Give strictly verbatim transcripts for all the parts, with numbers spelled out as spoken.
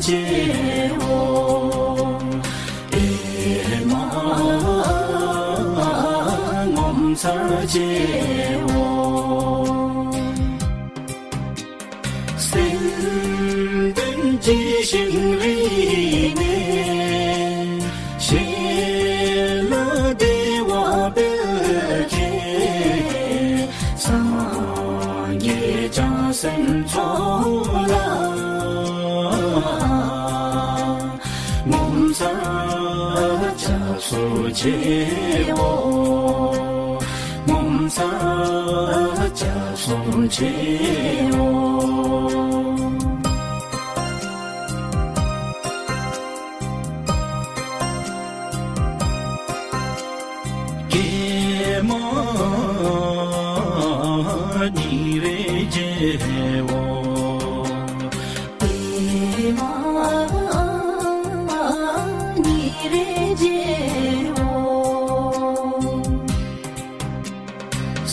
སྐྱེའོ། ཨེ་མ་ངོ་མཚར་སྐྱེའོ། སེམས་དོན་ཇི་བཞིན་རིག་ནས། ཞེ་ལ་བདེ་བ་སྤེལ་མཁན། སངས་རྒྱས་བྱང་སེམས་ཚོགས་ལ། ངོ་མཚར་སྐྱབས་སུ་མཆིའོ། ངོ་མཚར་སྐྱབས་སུ་མཆིའོ། ཀྱེ་མ་ཉིན་རེ་རྗེའོ། ཀྱེ་མ་ཉིན་རེ་རྗེའོ།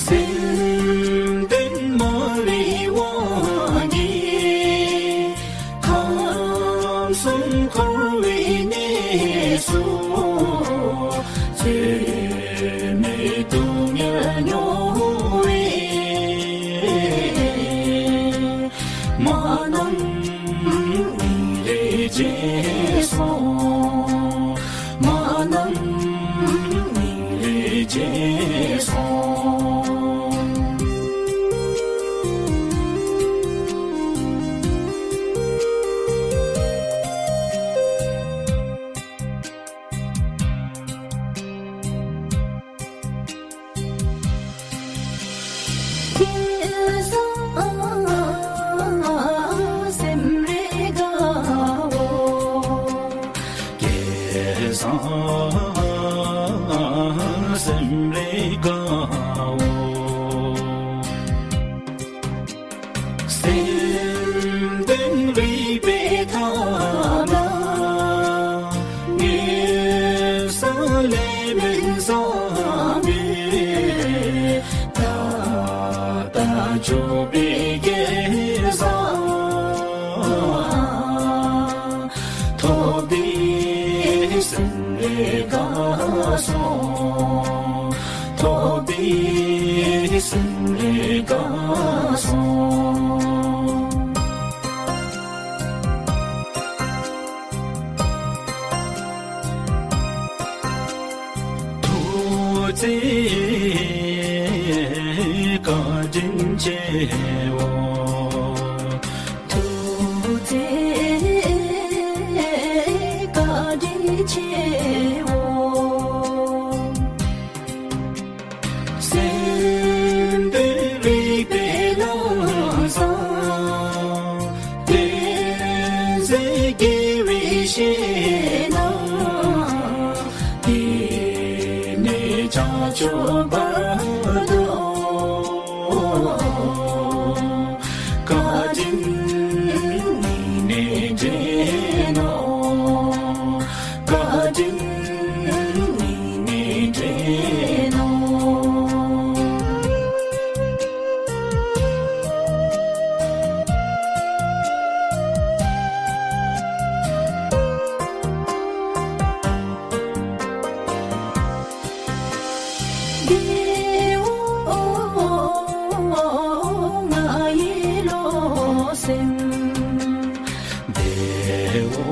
སེམས་དོན་མ་རིག་དབང་གིས། ཁམས་གསུམ་འཁོར་བའི་གནས་སུ། ཚད་མེད་སྡུག་བསྔལ་མྱོང་བའི། མ་ནམ་ཉིན་རེ་རྗེས་སོང་། མ་ནམ་ཉིན་རེ་རྗེས་སོང་། སྐལ་བཟང་སེམས་རེ་དགའ་བོ། སྐལ་བཟང་སེམས་རེ་དགའ་བོ། སེམས་དོན་རིག་པའི་ཐ་ན། ངེས་ས་ལས་མིན་བསམ་པའི། ད་ལྟ་འཇུག་པའི་སྐལ་བཟང་། ཐོབ་སྟེ་སེམས་རེ་དགའ་སོང་། ཐོབ་སྟེ་སེམས་རེ་དགའ་སོང་། ཐུགས་རྗེ་བཀའ་དྲིན་ཆེའོ། ཐུགས་རྗེ་བཀའ་དྲིན་ཆེའོ། སེམས་དོན་རིག་པའི་ལམ་བཟང་། བསྟན་འཛིན་དགེ་བའི་བཤེས་གཉེན། དེ་ནས་བྱང་ཆུབ་བར་དུ། བཀའ་དྲིན་སྙིང་ནས་དྲན་ནོ། བཀའ་དྲིན་སྙིང་ནས་དྲན་ནོ། བདེ་བོ་ང་ཡི་བློ་སེམས། བདེ་བོ་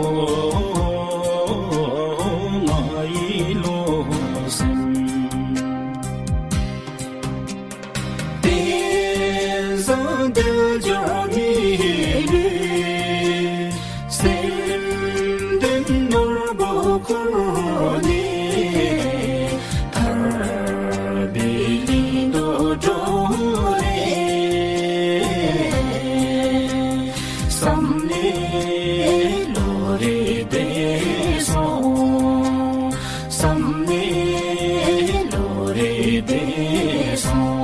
ང་ཡི་བློ་སེམས། དེང་སང་དལ་འབྱོར་མི་ལུས། སེམས་དོན་ནོར་བུ་ཁུར་ནས། ཐར་པའི་གླིང་དུ་འགྲོ་རེ། བསམ་ནས་ལོ་རེ་འདས་སོང་། བསམ་ནས་ལོ་རེ་འདས་སོང་།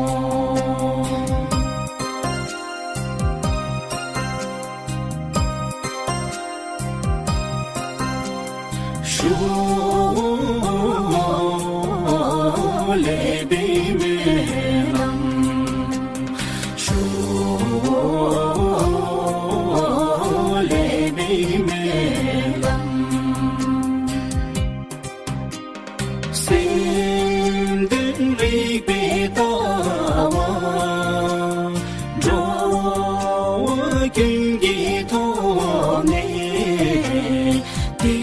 ཞུ་བོ་ལེགས་པའི་སྨོན་ལམ། ཞུ་བོ་ལེགས་པའི་སྨོན་ རིག་པའི་ལྟ་བ། འགྲོ་བ་ཀུན་གྱི་ཐོག་ནས་བདེ་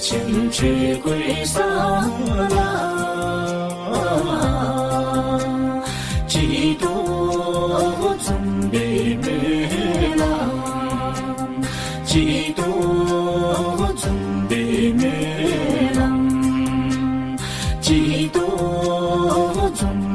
ཆེན་ཆོས་སྐུའི་ས་ལ། ཇི་ལྟར་འཛུམ་པའི་སྨོན་ལམ། ཇི་ལྟར་འཛུམ་པའི་སྨོན་ལམ། ཇི་ལྟར་འཛུམ་